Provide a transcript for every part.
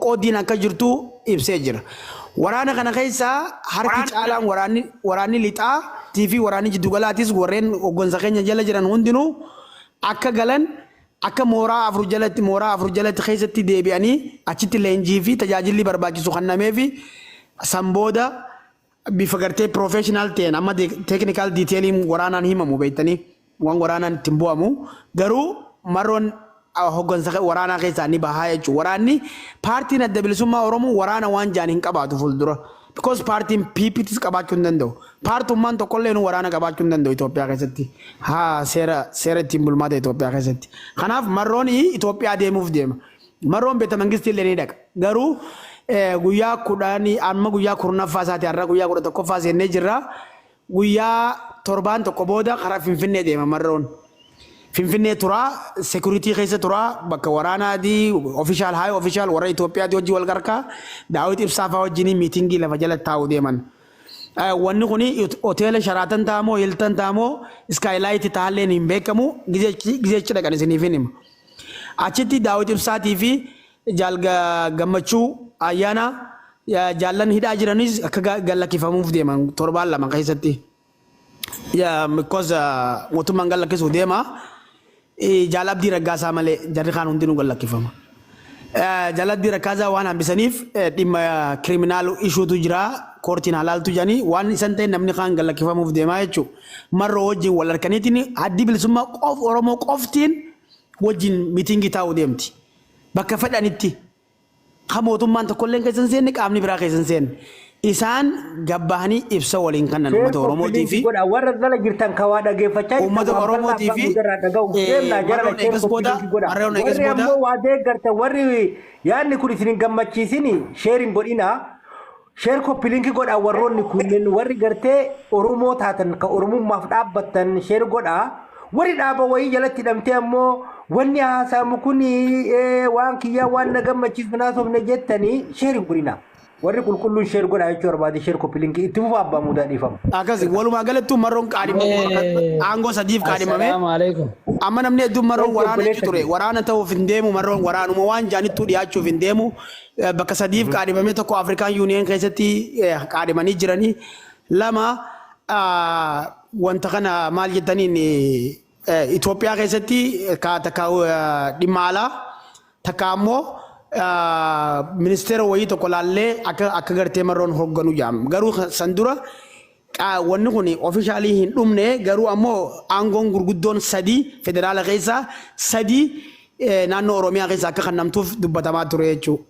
Qoqqooddiin akka jirtu ibsee jira. Waraana kana keessaa harki caalaan waraanni lixaa fi waraanni jiddugalaatis warreen hoggansa keenya jala jiran hundinuu akka galan, akka mooraa afur jalatti keessatti deebi'anii achitti leenjii fi tajaajilli barbaachisu kennameefi, san booda bifa gartee professional ta'een, amma technical detailiin waraanaan himamu beektanii, waan waraanaan ittiin bu'amu, garuu marroon hoggansa waraanaa keessaa ni bahaa jechuudha. Waraanni paartiin Adda Bilisummaa Oromoo waraana waan jaan hin qabaatu fuuldura. Because paartiin PPTs qabaachuu hin danda'u. Paartummaan tokkollee nu waraana qabaachuu hin danda'u Itoophiyaa keessatti. Haa, seera ittiin bulmaata Itoophiyaa keessatti. Kanaaf marroon Itoophiyaa deemuuf deema. Marroon beeta mangistii illee ni dhaqa. Garuu guyyaa 10 amma guyyaa 10ffaa isaati, har'a guyyaa 11ffaa seennee jirra. Guyyaa torbaan tokko booda karaa Finfinnee deema marroon. Finfinnee turaa, security keessa turaa, bakka waraanaati, official, high official warra Itoophiyaati wajjin wal garkaa, Daawit Ibsaa fa'aa wajjin meetingii lafa jala taa'uu deeman. Wanni kuni hoteela Sheraton ta'amoo, Hilton ta'amoo, Skylight ta'alleen hin beekamu, gizeechi dhaqan isiniif hin hima. Achitti Daawit Ibsaatii fi Jaal Gammachuu Ayyaana, jaallan hidhaa jiranis akka gallakkifamuuf deeman torbaan 2 keessatti. Because mootummaan gallakkisuuf deema. Jaal Abdii Raggaasaa malee jarri kaan hundinuu gallakkifama. Jaal Abdii Raggaasaa waan hambisaniif dhimma criminal issuetu jira, courtiin halaaltu jedhanii waan isan ta'e namni kaan gallakkifamuuf deemaa jechuudha. Marroo wajjin wal harkaniitiin Addi Bilisummaa qof Oromoo qoftiin wajjin meetingii taa'uu deemti. Bakka fedhanitti. Kan mootummaan tokkollee keessa hin seenne, qaamni biraa keessa hin seenne. Isaan gabbahanii ibsa waliin kannan uummata Oromootii fi godha warra jala jirtan ka waa dhageeffachaa jirtan, uummata waan bal'aa Oromootii abbaa fi muudarraa dhaga'u deemnaa jara marroon share eegas booda copy link godha. Marroon eegas Warri booda ammoo waa deeggartan, warri yaadni kun isin hin gammachiisini, share hin godhinaa. Share copy link godha. Warroonni kunneen, warri gartee Oromoo taatan, ka Oromummaaf dhaabbattan, share godha. Warri dhaaba wayii jalatti hidhamtee ammoo wanni haasa'amu kun waan kiyyaa, waan na gammachiisu naasofne jettanii, share hin godhinaa. Warri qulqulluun share godha jechuu barbaade. Share copy link itti fufa, abbaa muudaa, dhiifama. Akkasi walumaa galattuu marroon qaadhimamu aangoo sadiif qaadhimame. Assalaamu alaikum. Amma namni hedduun marroon Thank you, waraana jechuu ture. obboleessa. Waraana ta'uuf hin deemu marroon, waraanuma waan jaanittuu dhiyaachuuf hin deemu. Bakka sadiif qaadhimame: tokko African Union keessatti qaadhimanii jiranii. Lama, wanta kana maal jettaniin, Itoophiyaa keessatti takka dhimma alaa, takka ammoo ministeera wayii tokko laallee akka gartee marroon hoogganu jaam. Garuu san dura wanni kun officially hin dhumne, garuu ammoo aangoon gurguddoon sadii federaala keessaa, sadii naannoo Oromiyaa keessa akka kennamtuuf dubbatamaa ture jechuudha.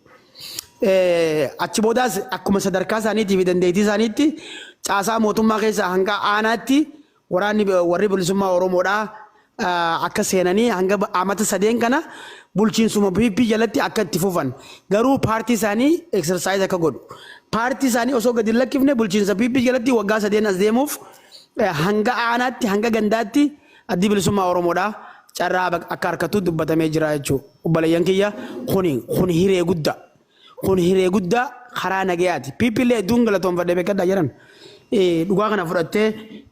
Achi boodaas akkuma sadarkaa isaaniitii fi dandeettii isaaniitti caasaa mootummaa keessaa hanga aanaatti waraanni warri bilisummaa Oromoodhaa akka seenanii, hanga amata sadeen kana bulchiinsuma PP jalatti akka itti fufan, garuu paartii isaanii exercise akka godhu, paartii isaanii osoo gadi hin lakkifne bulchiinsa PP jalatti waggaa sadeen as deemuuf hanga aanaatti, hanga gandaatti Addi Bilisummaa Oromoodhaa carraa akka harkatu dubbatamee jira jechuudha. Obboleeyyan kiyya, kuni hiree guddaa. Kun hiree guddaa karaa nagayaati. PP illee hedduun galatoonfadhee beekadhaa jedhan. Dhugaa kana fudhattee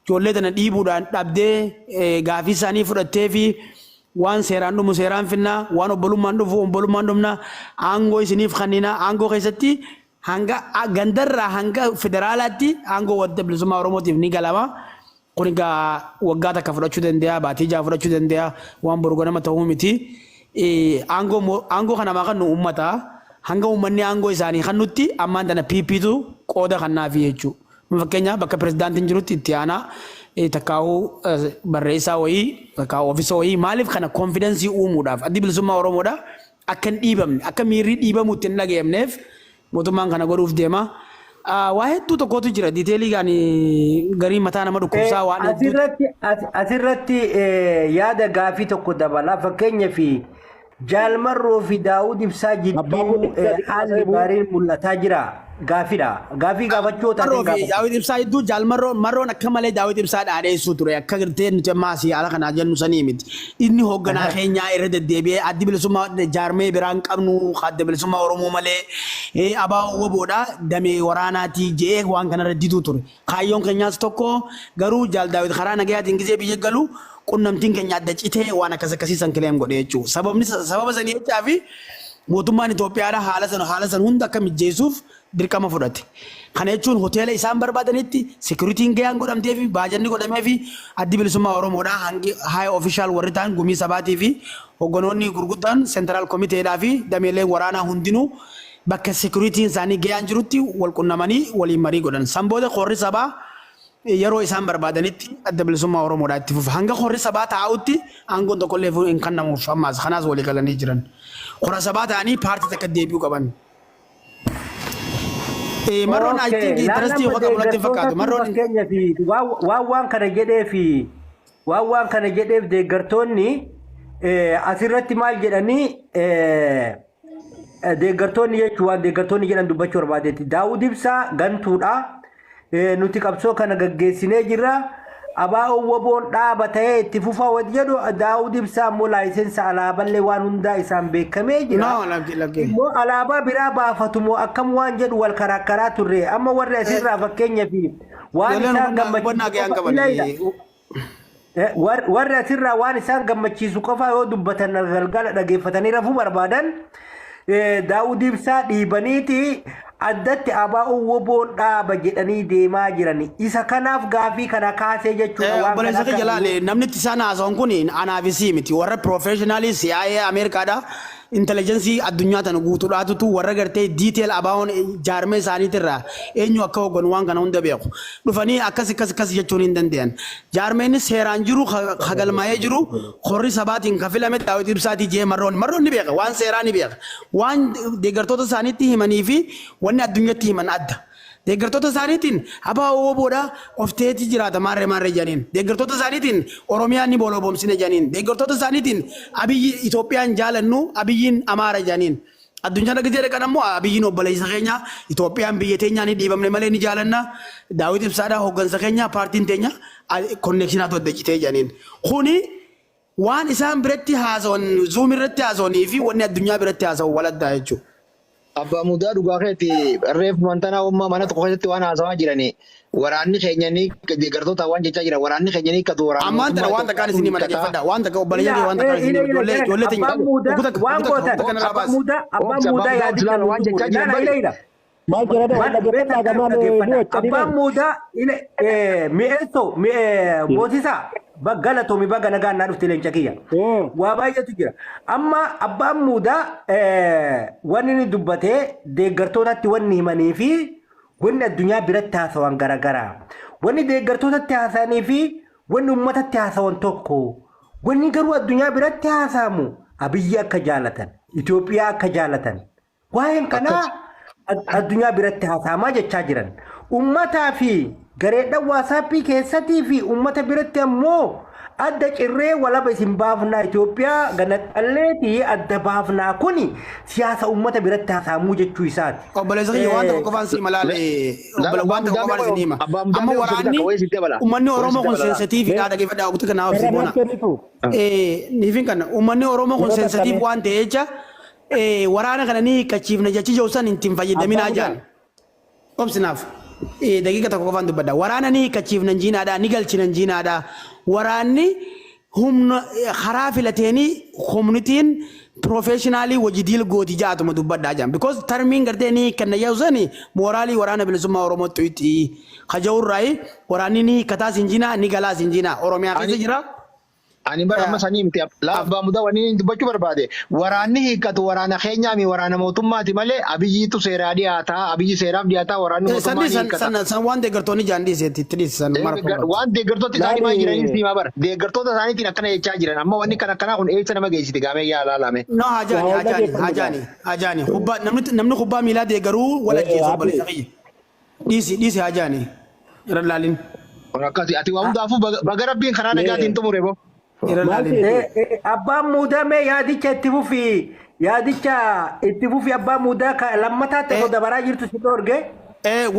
ijoollee tana dhiibuudhaan dhabdee gaafii isaanii fudhattee fi waan seeraan dhumu seeraan finnaa, waan obbolummaan dhufu obbolummaan dhumna, aangoo isiniif kanninaa, aangoo keessatti hanga gandarraa hanga federaalaatti aangoo Adda Bilisummaa Oromootiif ni galama. Kun egaa waggaa takka fudhachuu danda'a, baatii 6 fudhachuu danda'a, waan boru ganama ta'uu miti. Aangoo kana maa kennu uummata. Hanga uummanni aangoo isaanii kennutti ammaan tana PPtu qooda kennaafi jechuudha. Fakkeenyaaf, bakka pirezidaantiin jirutti itti aanaa, takkaa'uu barreessaa wayii, takkaa'uu ofiisa wayii. Maaliif kana? Confidence uumuudhaaf, Addi Bilisummaa Oromoodha akka hin dhiibamne, akka miirri dhiibamuutti hin dhaga'amneef mootummaan kana godhuuf deema. Waa hedduu tokkotu jira, detailii gaanii garii mataa nama dhukkubsaa waan hedduu. Asirratti yaada gaafii tokko dabala. Fakkeenyaaf, Jaalmarroo fi Daawud Ibsaa jidduu haalli gaariin mul'ataa jira. Gaafiidha. Gaafii gaafachuu Marroo taateen fi gaafata. Daawit Ibsaa hedduu Jaalmarroo, marroon akka malee Daawit Ibsaa dhaadheessuu ture, akka gartee nuti amma asii haala kanaa jennu sanii miti. Inni hoogganaa keenyaa irra deddeebi'ee, Addi Bilisummaa jaarmee biraan qabnu Adda Bilisummaa Oromoo malee, ABO WBOdha, damee waraanaatii je'ee waan kanarra diduu ture. Kaayyoon keenyaas tokko, garuu Jaal Daawit karaa nagayaatiin gizee biyya galu qunnamtiin keenya adda citee waan akkas akkasii san claim godhe jechuudha. Sababni sababa sanii jechaa fi Mootummaan Itoophiyaadha haala san hunda akka mijjeessuuf dirqama fudhate. Kana jechuun hoteela isaan barbaadanitti securityn gahaan godhamtee fi baajanni godhamee fi Addi Bilisummaa Oromoodha hangi high official warri ta'an, gumii sabaatii fi hogganoonni gurguddaan, central komiteedhaa fi dameeleen waraanaa hundinuu bakka securityn isaanii gahaan jirutti wal qunnamanii waliin marii godhan. San booda korri sabaa yeroo isaan barbaadanitti Adda Bilisummaa Oromoodhaa itti fufa. Hanga korri sabaa taa'utti aangoon tokkollee hin kennamuuf ammaas kanaas walii galanii jiran. Kora sabaa ta'anii paartii takka deebi'uu qaban. Marroon I think interestii Laallama yoo qabu natti hin fakkaatu. deeggartootatu Marroon fakkeenya fi waan kana jedheef deeggartoonni asirratti maal jedhanii, deeggartoonni jechuun waan deeggartoonni jedhan dubbachuu barbaadetti. Daawud Ibsaa gantuudha. Nuti qabsoo kana gaggeessinee jirra. Abaa WBOn dhaaba ta'ee itti fufaa wati jedhu. Daawud Ibsaa immoo license alaaballee waan hundaa isaan beekamee jira. No, lakki lakki. Immoo alaabaa biraa baafatu moo akkam waan jedhu wal karaa turre. Amma warri asirraa fakkeenya fi waan Ijoolleen isaan hubannaa gammachiisu gahaan qofa qaban. ila ila. Warri asirraa waan isaan gammachiisu qofa yoo dubbatan galgala dhageeffatanii rafuu barbaadan, Daawud Ibsaa dhiibaniiti addatti ABO WBOn dhaaba jedhanii deemaa jiran. Isa kanaaf gaafii kana kaasee jechuudha waan kana Obboleessa akka kiyya, laale, namni itti isaan haasa'an kun anaa fi sii miti. Warra professionalii CIA Ameerikaadha. Intelligence addunyaa tana guutuudhaatutu warra gartee detail ABOn jaarmee isaaniitirraa eenyu akka hoogganu waan kana hunda beeku. Dhufanii akkas akkas akkas jechuun hin danda'an. Jaarmeenni seeraan jiru, ka galmaa'ee jiru, korri sabaatiin ka filame Daawit Ibsaatii jee marroon. Marroon ni beeka, waan seeraa ni beeka. Waan deeggartoota isaaniitti himanii fi wanni addunyaatti himan adda. Deeggartoota isaaniitiin ABO WBOdha of ta'eeti jiraata maarree maarree jedhaniin. Deeggartoota isaaniitiin Oromiyaan ni booloboomsine jedhaniin. Deeggartoota isaaniitiin Abiyyi Itoophiyaan jaalannu, Abiyyiin Amaara jedhaniin. Addunyaan akka jedhe kan ammoo Abiyyiin obboleessa keenya, Itoophiyaan biyya teenyaa ni dhiibamne malee ni jaalanna. Daawit Ibsaadhaa hooggansa keenya, paartiin teenya connectionaatu adda citee jedhaniin. Kuni waan isaan biratti haasawan, Zoom irratti haasawanii fi wanni addunyaa biratti haasawan wal addaa jechuudha. Abbaa Mudaa, dhugaa keetti. Reef mantanaa ummaa mana tokko keessatti waan haasawaa jirani, waraanni keenya ni deeggartoota waan jechaa jira, waraanni keenya ni hiikkatu, waraanni Ammaan tana mootummaa waan takkaan isinii Itoophiyaatu mana hiikkataa. dhaggeeffadha. Waan takka obboleeyyan kee waan takkaan isinii Ila ijoollee ijoollee teenya abbaan muudaa ugu takka waan ugu takka gootan ugu takka narraa abbaan baasi. muudaa abbaan Obsi, abbaa muudaa Mudaa yaadicha obsi nu waan xumure jechaa jiran ilaala bari. ila ila. Maal jedhama? Maal Dhaggeeffadhaa beektaa gamaan ni dhaggeeffadha. wacanii Abbaan bari. muudaa ila mi'eessoo moosisaa galatoomi, baga nagaan naa dhufte leenca kiyya. Waa baay'eetu jira. Amma abbaan muudaa wanni inni dubbatee deeggartootatti wanni himanii fi wanni addunyaa biratti haasawan garagaraa. Wanni deeggartootatti haasa'anii fi wanni uummatatti haasawan tokko. Wanni garuu addunyaa biratti haasamu Abiyyi akka jaalatan, Itoophiyaa akka jaalatan. Waa'een kanaa addunyaa biratti haasa'amaa jechaa jiran. Uummataa fi gareedhaan WhatsAppii keessatii fi uummata biratti ammoo adda cirree walaba isin baafnaa, Itoophiyaa ganaxalleetii adda baafnaa, kuni siyaasa uummata biratti haasa'amuu jechuu isaati. Obboleessa kiyya, waan tokko qofaan si malaale, waan tokko qofaan isin hima. Abbaa Mudaa Amma mee obsi waraanni takka wayii sitti dabala. uummanni Wayii Oromoo sitti kun dabala. sensitiividha, dhaggeeffadhaa, waqtii kanaa obsi Irra boona. naaf kennitu. Niifin kana uummanni Oromoo kun Yeroo takka sensitiif mee. waan ta'e jecha waraana kana ni hiikkachiifna jechi jiru san ittiin fayyadaminaa Abbaa jaan. Mudaa. Obsinaaf daqiiqa tokko qofaan dubbadha. Waraana ni hiikkachiifna jiinaadha, ni galchina jiinaadha. Waraanni humna karaa filateenii communityn professionalii wajji deal gooti jaatuma dubbadhaa jaan. Because termiin gartee ni hiikkanna jedhu sani moralii Waraana Bilisummaa Oromoo xuqxii. Kaja'urraayi waraanni ni hiikkataa sin jiinaa, ni galaa sin jiinaa. Oromiyaa keessa jira. Ani bara amma sanii miti. Laa, Abbaa Mudaa, wanni inni dubbachuu barbaade, waraanni hiikkatu waraana keenyaami, waraana mootummaati malee Abiyyiitu seeraa dhiyaataa, Abiyyi seeraaf dhiyaataa, waraanni mootummaa Sanni ni san hiikkata. san san waan deeggartoonni jaan dhiiseetti itti dhiisan mara Waan deeggartoota isaanii maal jiranii siimaa bara deeggartoota isaaniitiin akkana jechaa jiran. Amma wanni kan akkanaa kun eessa nama geessite gaamee yaa laalame. No, hajaani hajaani hajaani hajaani kubbaa namni kubbaa miilaa deeggaruu wal ajjeesu, obboleessa kiyya. Dhiisi dhiisi, hajaani irra laalin. Kun akkasi, ati waa hundaafuu baga Rabbiin karaa nagaatiin xumure bo. Irra Maal laalin. seete? Abbaan muudamee yaadicha itti fufi, yaadicha itti fufi. Abbaan muudaa ka lammataatti osoo dabaraa jirtu si dhoorge.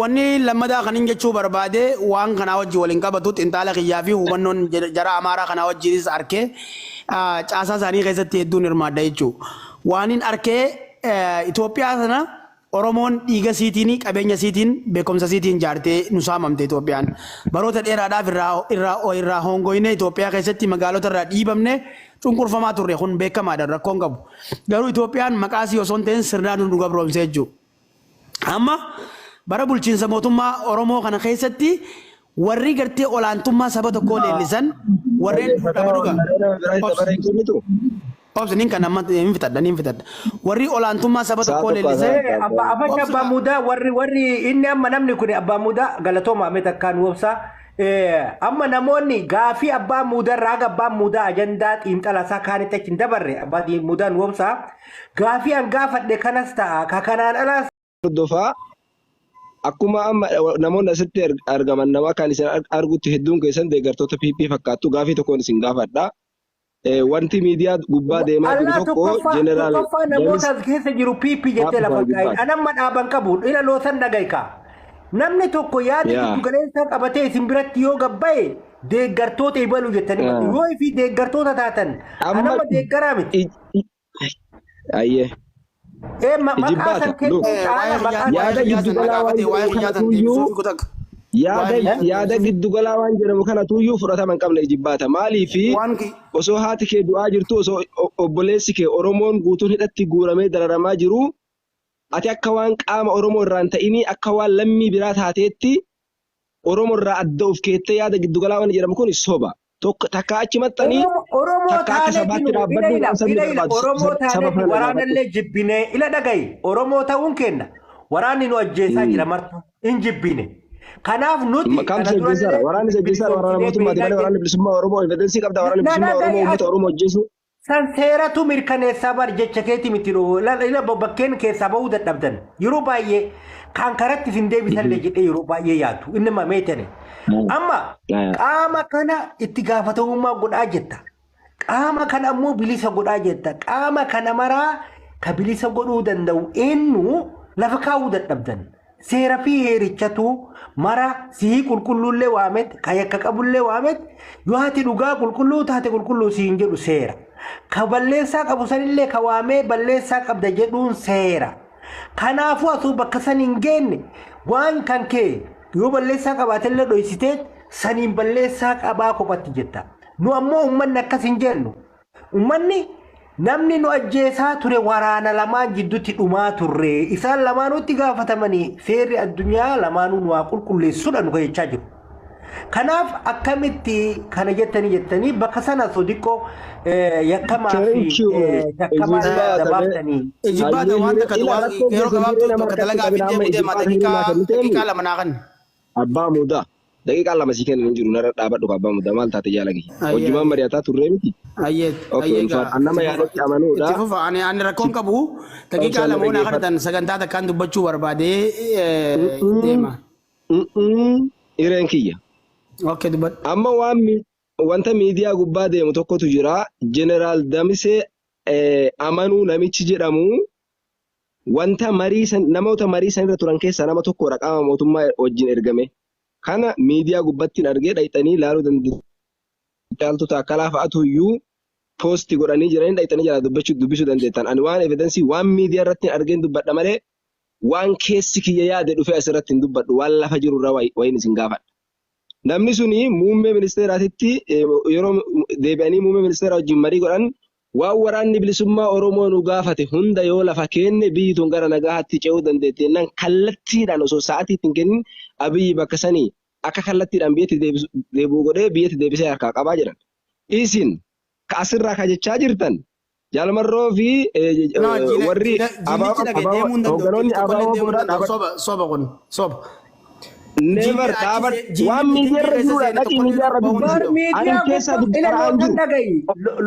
Wanni lammadaa kan hin jechuu barbaade, waan kanaa wajji waliin qabatu, xinxaala kiyyaa fi hubannoon jara Amaaraa kanaa wajjinis arkee, caasaa isaanii keessatti hedduun hirmaadha jechuudha. Waan hin arkee Itoophiyaa sana Oromoon dhiiga siitiin, qabeenya siitiin, beekumsa siitiin jaartee nu saamamte Itoophiyaan. Baroota dheeraadhaaf irraa hongoyne Itoophiyaa keessatti magaalota irraa dhiibamne cunqurfamaa turre kun beekamaadha rakkoon qabu. Garuu Itoophiyaan maqaa sii osoo hin ta'in sirnaan nu gabroomsee jechuudha. Amma bara bulchiinsa mootummaa Oromoo kana keessatti warri gartee olaantummaa saba tokkoo leellisan warreen dhaba dhuga. Obsi nin kan amma hin fixadha nin fixadha. Warri olaantummaa saba Sa'a tokkoo tokko leellisan haasa'aa Abbaa afacha obsi abbaa muudaa warri inni amma namni kun abbaa muudaa galatooma ame takkaan wobsaa. Amma namoonni gaafii abbaa muudaa irraa haga abbaa muudaa ajandaa xiinxala isaa kaanitti achi hin dabarre abbaa muudaan wobsaa gaafii an gaafadhe kanas ta'a ka kanaan alaas Hordofaa akkuma amma namoonni asitti argaman nama kan isin argutti hedduun keessan deeggartoota PP fakkaattu gaafii tokkoon isin gaafadha. Wanti miidiyaa gubbaa deemaa jiru Allaa tokko tokkoffaa Jeneraal tokkoffaa Jamis namoota as keessa jiru PP jettee lafa Dhaabbata kaa'in. gubbaati. An amma dhaaban qabu ila loosan dhaga'i kaa. Namni tokko yaada Yaa. giddu galeessaa qabatee isin biratti yoo gabbaa'e deeggartoota ibalu jettanii Yaa. yoo ifii deeggartoota taatan an Amma amma deeggaraa miti. Ayyee. Ee maqaa Ijibbaata. san kennuu Look. caala Waa'ee maqaa waa'ee Yaada kiyyaa san na giddugalaa waan gaafate waa'ee jedhamu kiyyaa san kanatuyyuu deebisuufi kutak. yaada Waa'ee kiyyaa san yaada deebisuufi. giddugalaa waan jedhamu kanatuyyuu fudhatama hin qabne ijibbaata. Maaliifi Waan ki osoo haati kee du'aa jirtu osoo obboleessi kee Oromoon guutuun hidhatti guuramee dararamaa jiru ati akka waan qaama Oromoo irraa hin ta'inii akka waan lammii biraa taateetti Oromoo irraa adda of keettee yaada giddugalaa waan jedhamu kun soba. Tokko takka achi maxxanii Oromoo takka akka taaneeti sabaatti nu ila dhaabbadhu ila waan sabni ila ila barbaadu Oromoo saba taaneeti faana dhaabbadhu. waraanallee jibbinee ila dhagayi Oromoo ta'uun kenna waraanni nu ajjeesaa jira martu hin jibbine. Kanaaf nuti Kamtu kana si ajjeesaara? durallee Waraanni si ajjeesaara waraana bilisoomsinee mootummaati beeynaa malee waraanni jenna. bilisummaa Oromoo evidensii qabda waraanni Na bilisummaa Oromoo dhagayi uummata ati Oromoo ajjeesu. san seeratu mirkaneessaa bar jecha keeti miti ila bakkeen keessaa bahuu dadhabdan yeroo baay'ee kan karatti isin deebisallee jedhee yeroo baay'ee yaadu inni mameetani. Amma qaama kana itti gaafatamummaa godhaa jetta. Qaama kana ammoo bilisa godhaa jetta. Qaama kana maraa ka bilisa godhuu danda'u eenyu lafa kaa'uu dadhabdan. Seera fi heerichatu mara sihii qulqulluullee waamet ka yakka qabullee waamet yoo ati dhugaa qulqulluu taate qulqulluu siin jedhu seera. Ka balleessaa qabu sanillee ka waamee balleessaa qabda jedhuun seera. Kanaafuu asuu bakka san hin geenne waan kan kee yoo balleessaa qabaatellee dhoysitee saniin balleessaa qabaa kophatti jetta. Nu ammoo uummanni akkas hin jennu. Uummanni namni nu ajjeesaa ture waraana lamaan jidduutti dhumaa turre. Isaan lamaanuutti gaafatamanii seerri addunyaa lamaanuu nu haa qulqulleessuudha nu jechaa jiru. Kanaaf akkamitti kana jettanii bakka sana osoo xiqqoo yakkamaa fi Thank you. yakkamaa Ijibbaata mee. dabaaftanii. Ijibbaata Hayyee waan hiree takka ila waan rakkoo yeroo keessan gabaabtuu hiree nama takka harkatti dalagaa qabina fi amma deemu deema ijibbaata hiree naa daqiiqaa kenniteemi. daqiiqaa lama naa kenni. Abbaa muudaa. Daqiiqaa 2 sii kennan hin jiru narra dhaabadhu ka abbaa muudaa maal taate jaala kiyya. Ayyee Wajjumaan ayyee. mari'ataa turree miti. Ayyee Okay ayyee ulfaadha. gaa An nama itti fufa. yaadatti amanuudha. Itti fufa ani ani rakkoon Si qabu daqiiqaa obsaan na 2 naa dhageeffadhu. kadhatan sagantaa takkaan dubbachuu barbaadee deema. Hireen kiyya. Okay dubbadhu. Amma waan wanta miidiyaa gubbaa deemu tokkotu jira. Jeneraal Damisee Amanuu namichi jedhamu wanta marii san namoota marii san irra turan keessaa nama tokkodha qaama mootummaa wajjin ergame. Kana miidiyaa gubbattiin argee dhayxanii ilaaluu dandeessu. Caaltuu Taakkalaa fa'atu iyyuu poosti godhanii jiranii dhayxanii jalaa dubbachuu dubbisuu dandeettan. Ani waan evidensii waan miidiyaa irratti argeen dubbadha malee waan keessi kiyya yaade dhufee asirratti hin dubbadhu. Waan lafa jiru irraa wayiin isin gaafadha. Namni suni muummee ministeeraatitti yeroo deebi'anii muummee ministeeraa wajjin marii godhan waan waraanni bilisummaa Oromoo nu gaafate hunda yoo lafa keenne biyyi tun gara nagahaatti ce'uu dandeetti jennaan kallattiidhaan osoo sa'aatii itti hin kennin Abiyyi bakka sanii akka kallattiidhaan biyyatti deebi'u godhee biyyatti deebisee harkaa qabaa jedhan. Isin ka asirraa ka jechaa jirtan Jaal Marroo fi No, jila warri jila jillichi dhage deemuu hin danda'u. hoogganoonni Jilli tokkollee ABO deemuu hin boodaan danda'u. dhaabadha. Soba soba kun soba. Jilli Never achi dhaabadha. jilli Waan miitingii miidiyaa irra keessa jirudha. seene Dhaqii tokkollee miidiyaa irra bahuu hin Bar dubbisi. danda'u. miidiyaa Anan keessaa gubbaa ila dubbataa hin loosan jiru. dhagayi.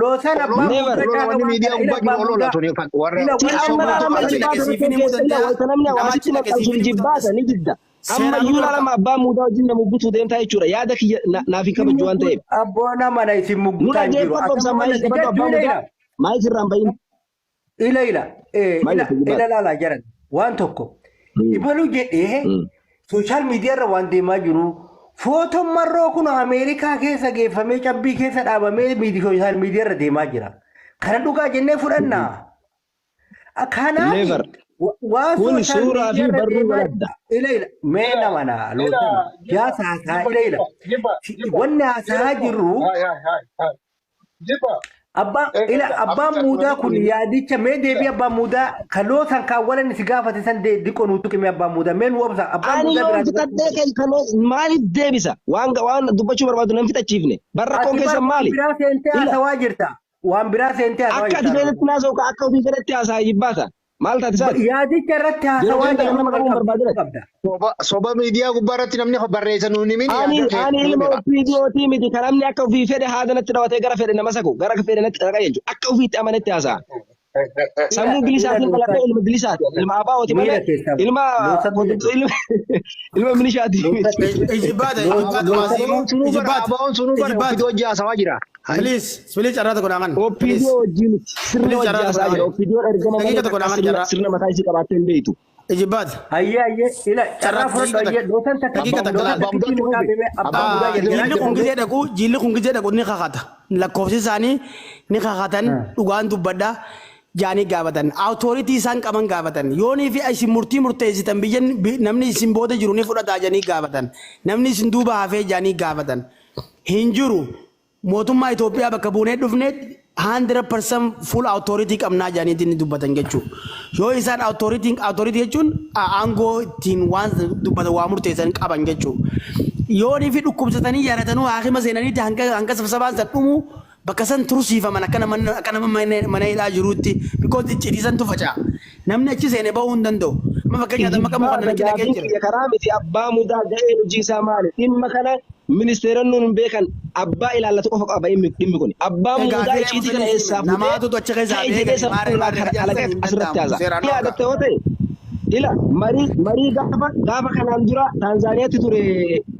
Loosan abbaa Never. muudaa Olola caala wanni waan miidiyaa kana ila gubbaa abbaa jiru olola muudaa tuni warra ila Si warra amma abbaa laalama Nama achi muudaa dhaqe ijibbaata siif rakkoo himuu keessa ila danda'a. wayita namni Nama achi hawaasitti dhaqe maxxansu siif himuu ijibbaata danda'a. ni didda. Amma Seeraan iyyuu dhorka. laalama abbaa muudaa wajjin nama guutuu deemtaa jechuudha. Yaada kiyya naaf hin Isin kabajju waan ta'eef. abboo nama na isin Nu muggutaa hin jiru. dhageeffadhu obsa Atama maayik wanna si qabadhu jettu abbaa ila muudaa. ila. Maayik irraa hin bahin. Ila ila Maal ila jette ila jibbaata? laalaa jiran waan tokko ibaluu jedhee sooshaal miidiyaa irra waan deemaa jiru footoon marroo kun Ameerikaa keessa geeffamee cabbii keessa dhaabamee sooshaal miidiyaa irra deemaa jira. Kana dhugaa jennee fudhannaa. Kanaaf Never. Waan Kun sooshaal suuraa fi miidiyaa irra barruu deemaa baladda. ila ila mee nama na lootan siyaasa haasaa ila ila wanni haasaa jirru abbaan ila abbaan muudaa kun yaadicha mee deebii abbaan muudaa kan loosan kaawwalan si gaafate san diqoo nuu tuqime abbaan muudaa mee nu obsa abbaan Ani muudaa yoon biraa fixadhee kan maaliif deebisa? Waan dubbachuu barbaadu nan fixachiifne. Barrakkoon Ati bar keessan waan maali? biraa seentee Ila haasawaa jirta. Waan biraa seentee haasawaa akka ati jirta. fedhetti naasa'u akka ofii fedhetti haasa'aa jibbaata. Maal taate isaati? Yaadicha irratti Yeroo haasawaa keenya jirtu nama wal qabuun qabsiisuu barbaadina. qabda. Soba miidiyaa gubbaa irratti namni barreessan nuun himin Ani yaada kee ani nuun ilma hima. ofiidiyooti miti kan namni akka ofii fedhe haada natti dhawatee gara fedhe nama saku gara fedhe natti dhaqa jechuudha. Akka ofiitti amanetti haasa'a. Ila Sammuu ila bilisaatiin loosan dhaladhee ilma bilisaati. Ilma abaa'ooti miira malee keessaa ilma loosan miira ilma milishaati loosan miti. Ijibbaata ijibbaata waasiimu Abaa'oon sunuu bara ijibbaata abaa'oon sunuu bara ijibbaata. ofiitu hojii haasawaa jira. Please please carraa tokko naaman. Please Opiidiyoo wajjin sirna please wajjin carraa tokko haasaa jira. naaman. Opiidiyoon ergama malee Daqiiqa tokko takka naaman sirna carraa. sirna mataa isii qabaattee hin beektu. Ijibbaata. Hayyee hayyee ila Carraa carraa fudhadhu daqiiqa hayyee takka. loosan takka Daqiiqa takka loosan laal. Abbaa takkitti mudaatti maqaa fufi. beemee abbaa Abbaa muudaa mudaatti jalqabaa Jilli kun jedhamee gizee dhaqu jilli kun gizee dhaqu ni kakata. Lakkoofsi isaanii ni kakatan dhugaan dubbadha jaanii gaafatan. Awutooritii isaan qaban gaafatan. Yoonii fi isin murtii murteessitan biyya namni isin booda jiru ni fudhata jaanii gaafatan. Namni isin duuba hafee jaanii gaafatan. Hin jiru. Mootummaa Itoophiyaa bakka buunee dhufne 100% full authority qabnaa jaaniitiin ni dubbatan jechuudha. Yoo isaan authority authority jechuun aangoo ittiin waan dubbatan waa murteessan qaban jechuudha. Yoonii fi dhukkubsatanii yaadatanuu haakima seenaniitti hanga hanga sabsabaan san dhumu bakka san tursiifaman akka nama akka nama mana hidhaa jiruutti because icciitii santu faca'a. Namni achi seene bahuu hin danda'u. Amma fakkeenyaaf Dammaqa Ijibbaata Mokonnin achi dhaqee gaafiin jira. kiyya karaa miti abbaa mudaa ga'een hojii isaa maali? Dhimma kana ministeeronni nuun beekan abbaa ilaallatu qofa qaba dhimmi kun. Abbaan Egaa mudaa firee icciitii kana musanii eessaa fuudhee namaatu achi keessaa ta'e jedhee beekani sammuu maarree irraa maarree kara kajaarsan alaqee hin asirratti danda'amu haasa'a. seeraan Ni dhorka. yaadatta yoo ta'e ila marii marii gaafa gaafa kanaan dura Taanzaaniyaatti ture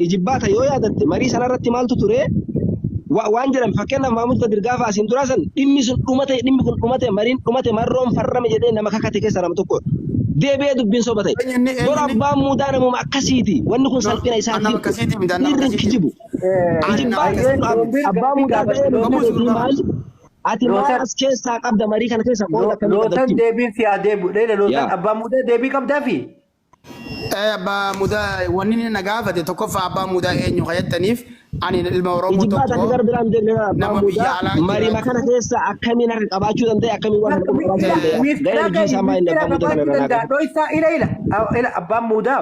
ijibbaata yoo yaadatte marii sanarratti maaltu ture waan jedhame fakkeenyaaf Maamud Kadir gaafa asiin duraa san dhimmi sun dhumate dhimmi kun dhumate mariin dhumate marroon farrame jedhee nama kakate keessaa nama tokko deebi'ee dubbiin soba ta'e. Eenyunni Bor eenyunni abbaan muudaa namuma akkasiiti wanni kun no salphina an nama isaatiif akkasiiti miti an nama dhiirri hin akkasiiti kijibu. miti an nama Ijibbaata hayyee akkasiiti miti. loombir abbaa gaaffii muudaa gaafadhu ga'een hojii Gammuu loosan si keetii gurgurama. maali? Ati maal loosan as keessaa qabda marii kana keessa qooda akkamii qabda loosan jechuudha. deebiin si haa deebi'u dheela loosan Yaa. abbaa muudaa deebii qabdaafi. Abbaa muudaa wanni inni na gaafate tokkoffaa abbaa muudaa eenyu kajattaniif ani ilma Oromoo Ijibbaata ati tokko gara biraan deemne abbaa nama biyya muudaa alaa mariima jiraatu kana keessa akkamiin harka qabaachuu danda'e akkamiin waan kana quba qabaachuu danda'e Mistira ga'een hojii isaa maal inni mistira abbaa muudaa kana qabaachuu irraa danda'a. qabu. Dho'isaa ila ila ila abbaan muudaa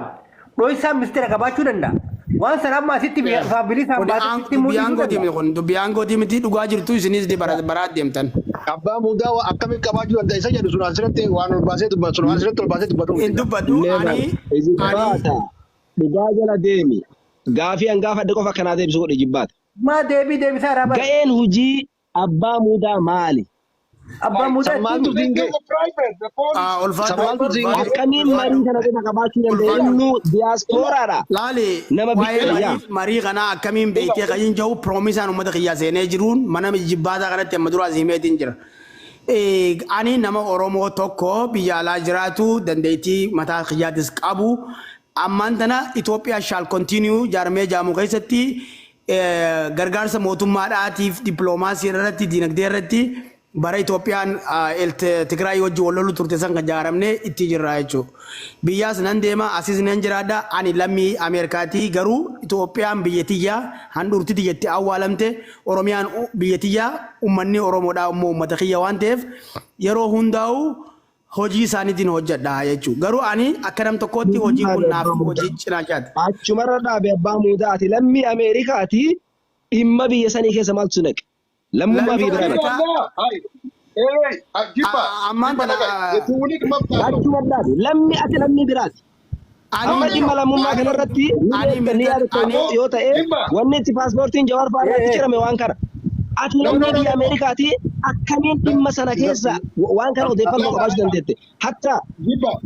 dho'isaa mistira qabaachuu danda'a. Waan sana amma asitti bilisaan kun baatee sitti dubbii mul'isuu aangooti danda'a. miti kun dubbii aangooti miti dhugaa jirtu isinis ni baraa deemtan. Abbaa mudaa akkamiin qabaachuu danda'a isa jedhu sun asirratti waan ol baasee dubbatu sun asirratti ol baasee dubbatu Hin miti. dubbadhu Never ani ani ijibbaata dhugaa jala deemi gaafii an gaafadhe qofa akkanaa deebisu godhe ijibbaata. Maa deebii deebisaa irraa bara. Ga'een hojii abbaa muudaa maali? Abbaan muudaa San maaltu ittiin siin ga'e? Ulfaadhu San maaltu siin ulfaadhu ga'e? Akkamiin ulfaadhu. marii kana qofa qabaachuu danda'e Ulfaadhu. innuu diyaaspooraadha Laali nama waa'ee biyya yaa. marii marii kanaa akkamiin beektee kan hin jiru piroomisaan uummata kiyyaa seenee jiruun mana jibbaataa kanatti amma duraa himeetiin jira. Ani nama Oromoo tokko biyya alaa jiraatu dandeettii mataa kiyyaatis qabu. Ammaan tana Itoophiyaa shall continue jaarmee jaamu keessatti gargaarsa mootummaadhaatiif dippiloomaasii irratti diinagdee irratti bara Itoophiyaan Tigraay wajjin wal lolu turte san kan jaaramne itti jirra jechuudha. Biyyaas nan deema asis nan jiraadha ani lammii Ameerikaati garuu Itoophiyaan biyya tiyyaa handhuurti tiyyatti awwaalamte Oromiyaan biyya tiyyaa uummanni Oromoodhaa immoo uummata kiyya waan ta'eef yeroo hundaa'u hojii isaaniitiin hojjedha jechuudha. Garuu ani akka nam tokkootti hojii kun naaf hojii cinaachaati. Achumarra dhaabe abbaa muudaa ati lammii Ameerikaati dhimma biyya sanii keessa maaltu si naqe? Lammummaa Lammii biyya biraa miti. Ameerikaa ammaan tana Achuma dhaabe lammii ati lammii biraati. Amma ani dhimma lammummaa ani kanarratti ni ani beekta ni mirga yaadatta ani yoo ta'e wanni itti paaspoortiin Jawaar fa'aa irratti cirame waan kana. Ati lammii biyya Ameerikaati akkamiin dhimma sana keessa waan kana odeeffannoo qabaachuu dandeette. Hatta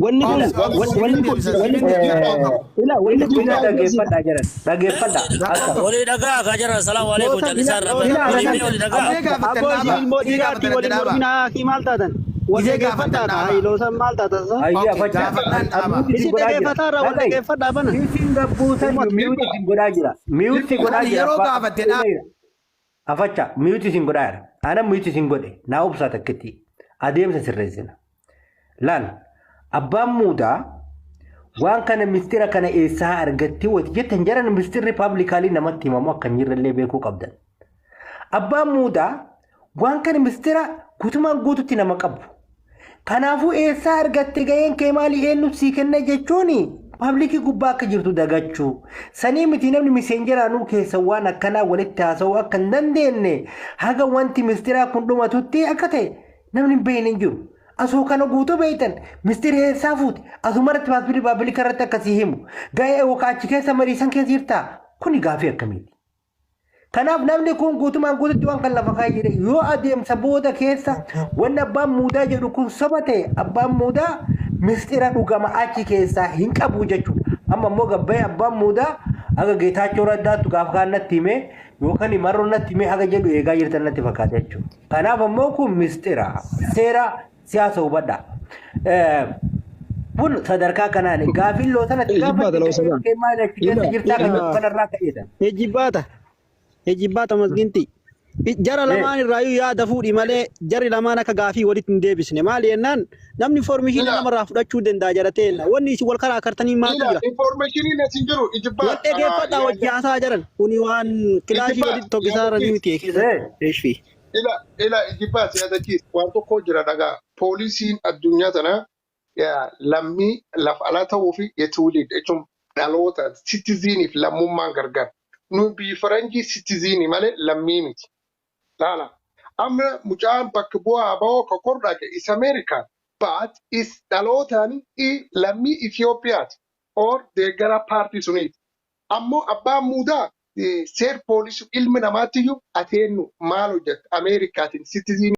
wanni kun obsi obsi wanni sinin kun deebisa wanni sinin deebisa rakkoo qabu. ila wanni kun ila maal agarsiisa? dhaggeeffadhaa jiran dhaggeeffadhaa Rakkoo akka. qabu. Walii dhagaa kaa jiran salaamu alaikum Loosan jallisaa irraa ila walii loosan mee walii dhagaa. Gizee gaafattan aboo isin dhaaba. ilmoo Gizee dhiiraatti gaafattan waliin dhaaba. morminaa fi maal taatan? Wal Gizee dhaggeeffadhaa gaafattan kaa dhaaba. loosan maal taatan sa? Hayyee Okay afacha gaafadhaan dhaaba. mute isin Isin godhaa jira. dhaggeeffataa irraa wal Dhaga'i. dhaggeeffadhaa bana. Isin gabbuusan Uummata. mute isin godhaa jira. Mute godhaa Ani jira yeroo abbaa. gaafatte Ila dhaaba. ila. Afacha mute isin godhaa jira. Ana mute isin godhe naa obsaa takkitti. Adeemsa sirreessina. Laal Abbaan muudaa waan kana mistira kana eessaa argattee wati jettan jaran mistirri publicly namatti himamu akka hin jirrellee beekuu qabdan. Abbaan muudaa waan kana mistira guutumaan guututti nama qabu. Kanaafuu eessaa argatte, ga'een kee maali, eenyu sii kenna jechuun public gubbaa akka jirtu dagachuu. Sanii miti, namni miseenjeraanuu keessa waan akkanaa walitti haasa'uu akka hin dandeenye, haga wanti mistiraa kun dhumatutti akka ta'e namni hin beekne hin jiru. Asoo kana guutuu beektan, mistira eessaa fuute asumarratti paaspoortii public irratti akkasii himu. Ga'ee yookaan achi keessa mariisan keessa jirtaa? Kuni gaafii akkamiiti? Kanaaf namni kun guutumaan guututti waan kan lafa kaa'ee jedhe, yoo adeemsa booda keessa wanni abbaan muudaa jedhu kun soba ta'e, abbaan muudaa mistira dhugama achi keessaa hin qabu jechuudha. Amma immoo gabbayee abbaan muudaa haga Geetaachoo Raddaattu gaafa kaan natti himee yookaan Marroo natti himee haga jedhu eegaa jirtan natti fakkaata jechuudha. Kanaaf ammoo kun mistira seera siyaasa hubadha. Kun sadarkaa kanaan gaafiin loosanatti Ejibbaata gaafatte loosanaa. ga'ee maal achi keessa jirtaa kan jedhu kanarraa ka'eedha. Ejibbaata. Ejibbaata masginti. Jara lamaan irraayyuu yaada fuudhi malee jarri lamaan akka gaafii walitti hin deebisne. Maali jennaan, namni information namarraa fudhachuu danda'a jara ta'enna. Wanni isin wal karaa kartanii maaltu Ila jira? informationiin as hin jiru ijibbaa. Wal dhaggeeffadhaa, wajji haasaa jaran. Kuni waan kilaashii walitti tokkisaa irra miti keessatti. Eeshfi. Ila ila ijibbaa siyaadachiis waan tokko jira, dhagaa. Poolisiin addunyaa tanaa lammii lafa alaa ta'uu fi የትውልድ jechuun dhaloota citizeniif lammummaan gargar. Nu biyyi faranjii citizenii malee lammii miti. Laala. Amma mucaan bakka bu'aa ba'oo ka kor dhaqe is American, but is dhalootaan i lammii Ethiopiyaati or deeggara paartii suniiti. Ammoo abbaan muudaa seer poolisii ilmi namaatiyyuu ateennu maal hojjetta Ameerikaatiin citizenii